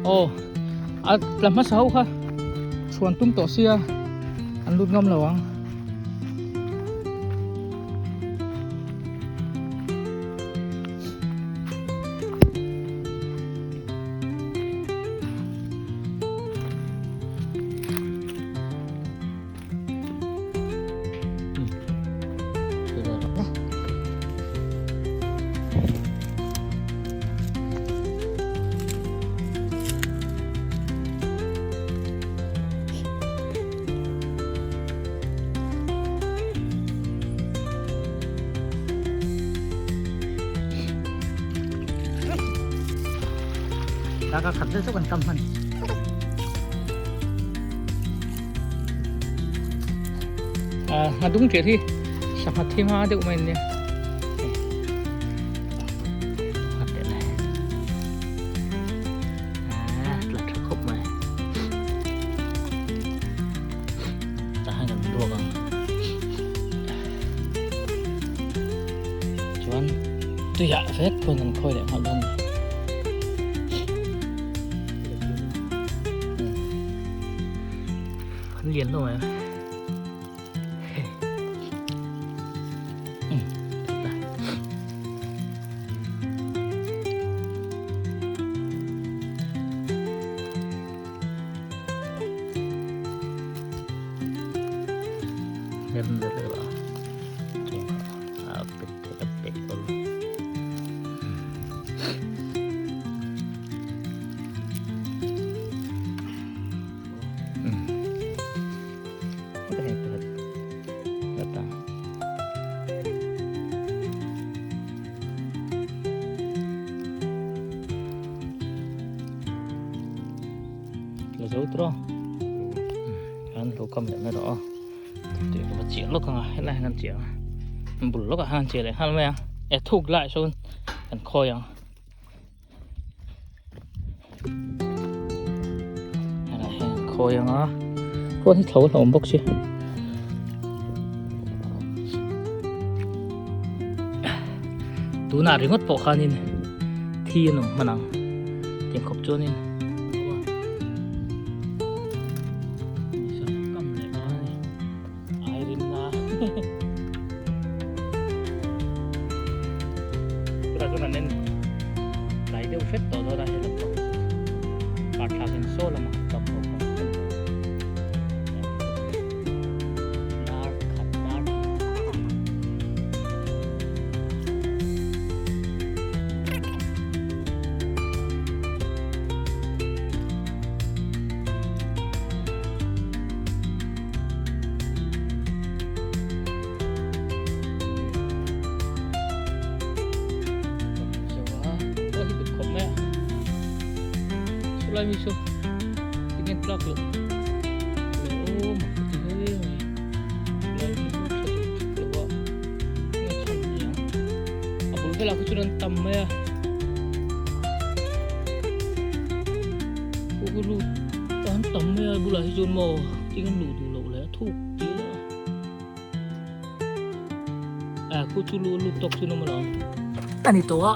Aw a tla hmasa ho kha chhuan tum tawh sia an lut ngam lo ang. Kaka khat deuh kan kam hman. A dung ṭiah hi sangha thi hma deuh mai an nia. Tla tha khawp mai. Tah hian kan ruak ang. Chuan tuiah vek khuan kan khawi leh nghal dawn a ni. An lian hlawm em? La zo tawh an lo kam leh mai rawh aw tui ka va chiah lawk ang a helai hian an chiah a bul lawkah hian an chiah leh nghal mai a e thuk lai sawn kan khawi ang. Khawi anga khuan hi tho hlawm bawk si tunah ringawt pawh khanin thi an awm hman ang tiang khawp chuanin Tunah chuan an en tlai deuh hret tawh dawn a he lampang hi chu kar thlak in saw lama kam ho kha en tawh dar khat dar Chulai mi chu tinge tlak loh leh aw mak ka ti hle mai chulai mi chu tha duh thuk lo a nge chhan ni ang a bul velah kha chuan an tam mai a khu khu lut an tam mai a bulah hi chuan maw tinge luh duh loh leh a thuk tih lah a khu chu lu lut tawk chu an awm alawm a ni tawh a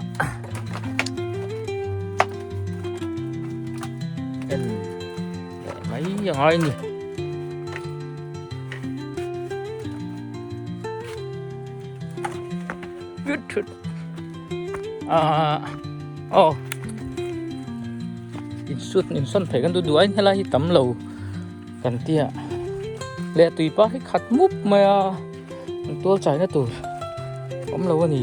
en leh mai a ngai a ni. Aw insut insawn thei kan duh duh aiin helai hi tam lo kan tia leh tui pa hi khat mup mai a an tual chaina tur awm lo a ni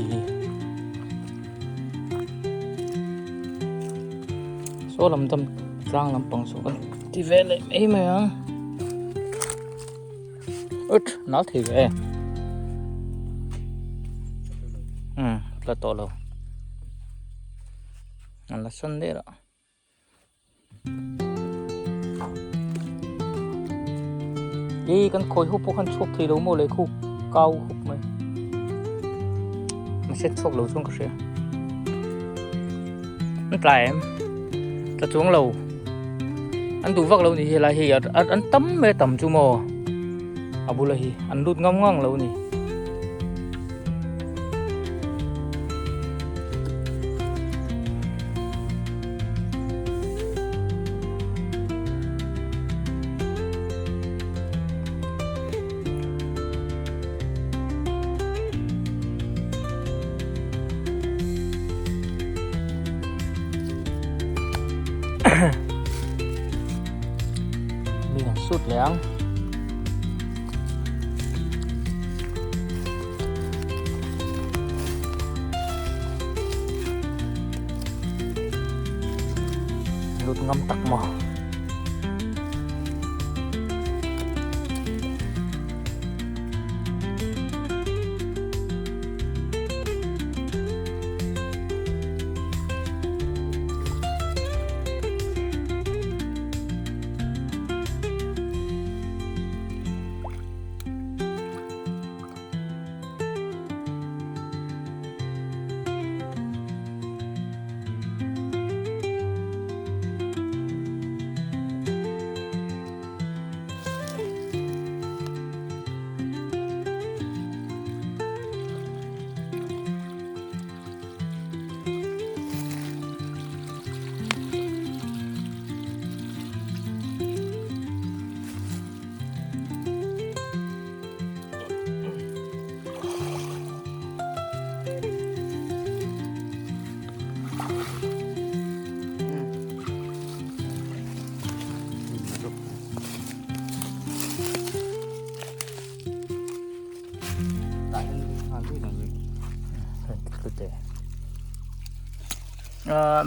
saw lam dam tlang lampang saw kan ti ve leh mai mai ang ut nal thei ve um tla tawh lo an la sawn der a. Ih kan khawi ho pawh khan chhuak thei lo maw le khu kau hup mai mahse chhuak lo chuan ka hria an tlai em tla chuang lo an duh vak lo ni helai hei an tam mai a tam chu maw a bula hi an lut ngam ngang lo ni. Mi kan sut leh ang. Lut ngam tak maw.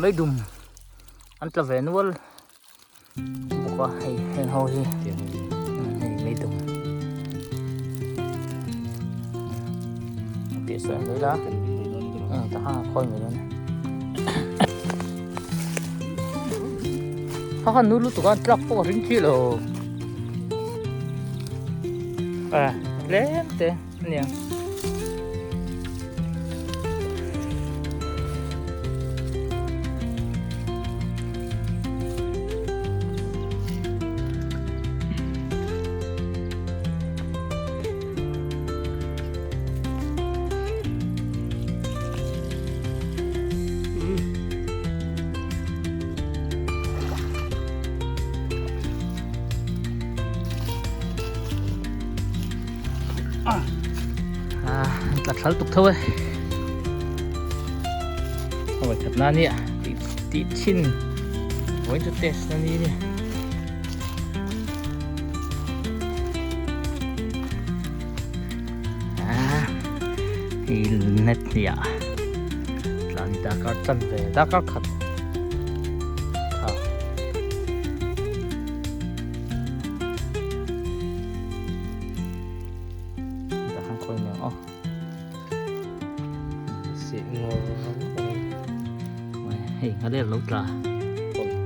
Mei dum an tla ve nual bawk a hei heng ho hi hei mei dum tih sawi mai la ta kha khawi mai dawn kha kha nu lutuk a tlak pawh a ring thih lo a tlem te ania. Tla thal tuk tho e Ôi thật na nè tí tí chin với cho test na ni nè À thì net nè Tla ni dakar chan ve dakar khat Tha Hei nga der lo tla.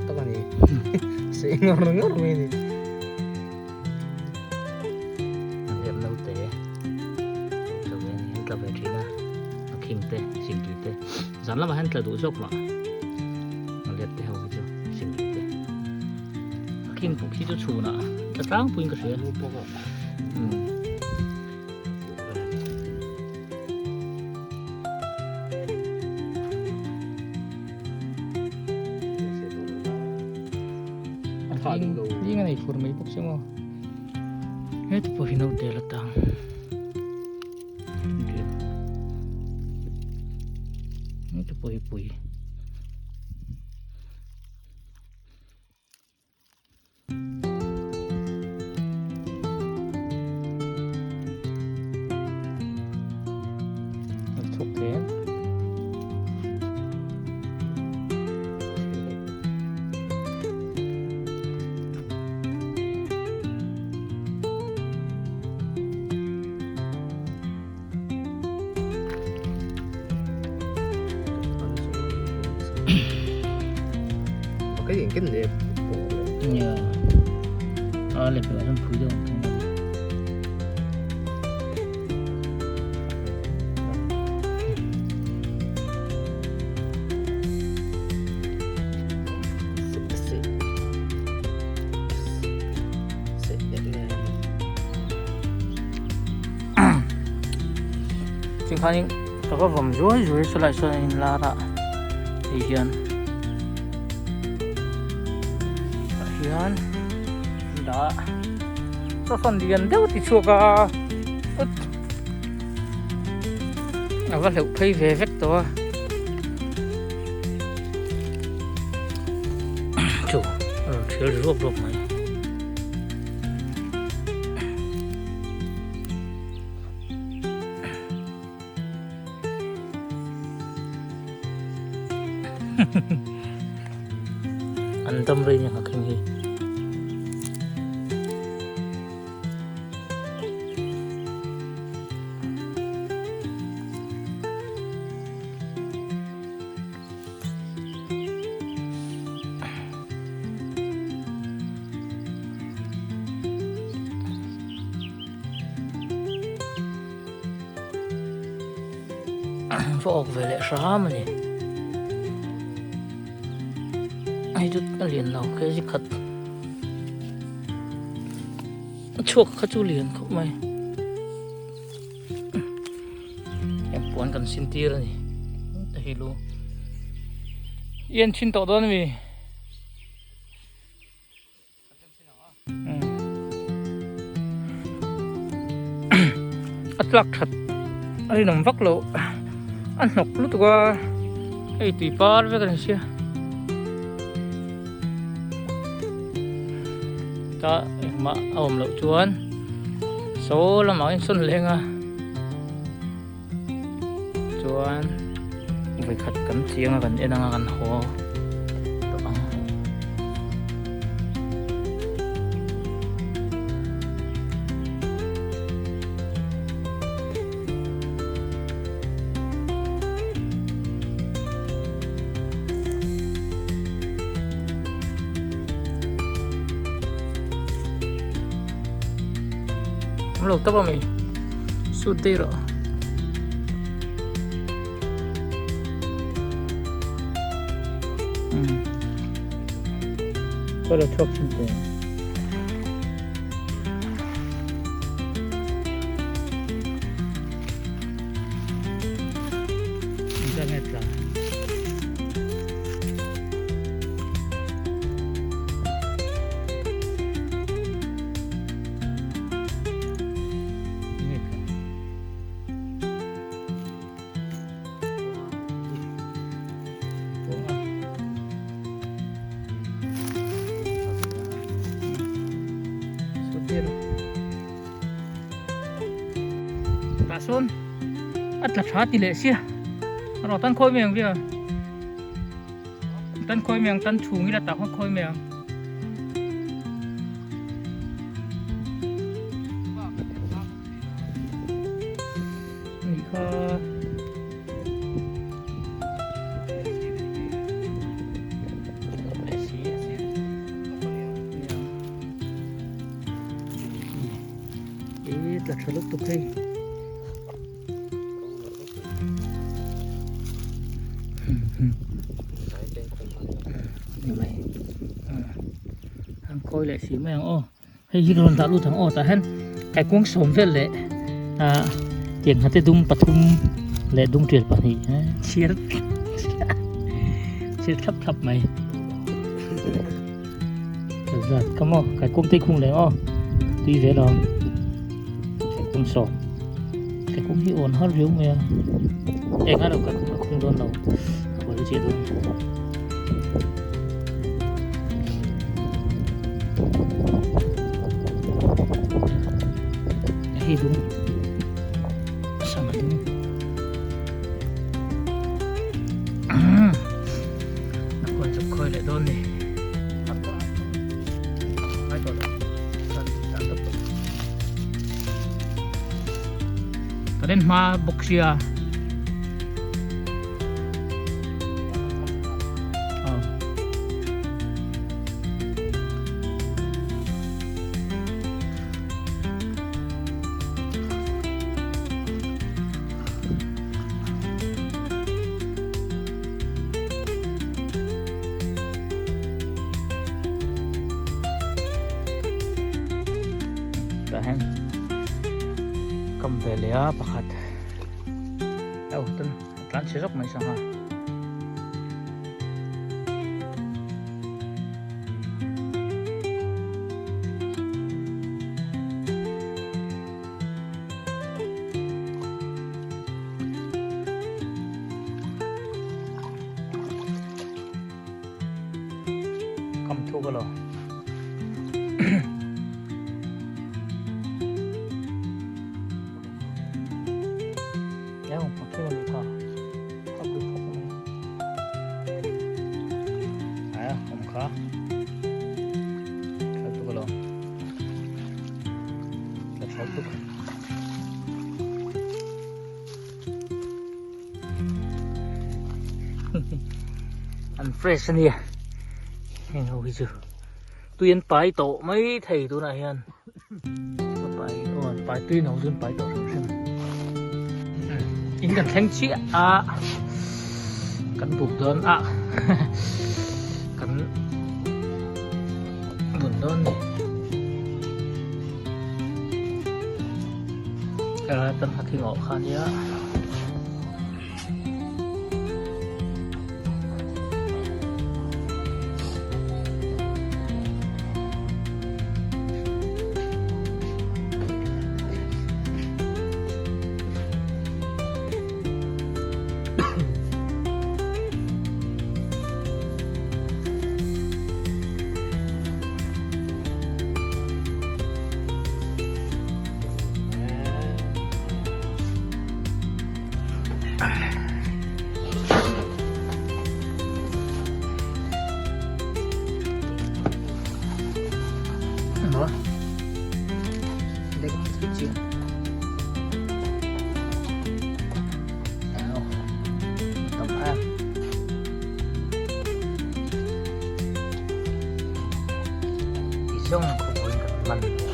Tak ani. Se ngor ngor mai ni. Nghaler lo te. Tla ve ni tla ve thin a. A khing te singki te. Zan lamah hian tla duh zawk mah. Nghaler te ho hi chu singki te. A khing pawh khi chu chhunah tla tlangpuiin ka hria. Ding a nei fur mai bawk si maw heti pawh hi naute la tang heti pawh hi pui. Tikhanin ka va vawm zuai zuai chulai chuan a inlar a hei hian tah hian an dah a saw sawn lian deuh ti chhuak a a va hleuh phei ve vek tawh a. Chu a rawn thial ri ruap ruap mai. An dam rei ni nghakheng hi. Va awk ve leh hram a ni hei chu a lian lo kg khat a chhuak kha chu lian khawp mai heng puan kan sin tir a ni ta hi lu i en thin tawh dawn a mi. A tlak that a rinawm vak loh a hnawk lutuk a hei tui par vek a ni sia ta engmah a awm loh chuan saw lamah in sawn leng a chuan vawikhat kan chiang a kan en anga kan haw tawh ang. Awm lo tawp a mi sut daih rawh. Ka lo chhuak thin teh. Internet la. Tah sawn a tla tha ti leh sia a rawh tan khawi mai ang via tan khawi mai ang tan chhung ila tah khawn khawi mai ang. Nih kha e tla tha lutuk hei ni mai an khawi leh si mai ang aw. Hei hi ka rawn dah lut ang aw tah hian kaikuang sawm vel leh ah tiang hate dum pathum leh dum tial pahnih chhiar chhiar thlap thlap mai zat ka maw kaikuang te khung leh aw tui ve lo kaikuang sawm kaikuang hi awn har riau mai a eng a lo kaikuang a khung dawn lo a buai chiah dawn. Hei dum sangha dum a kuan chawp khawi leh dawn ni ka den hma bawk sia. Tah hian kam ve leh a pakhat aw tan. Tlan chhe zawk mai sangha. Kam thum. thuk alawm. An fresh ania heng ho hi chu tui an pai tawh mai thei tunah hian pai aw an pai tui no chu an pai tawh hrim hrim in kan thleng chiah a kan buk dawn a kan bun dawn ni kan hnathing awh kha nia. Ti zawng khawpuiin kan man.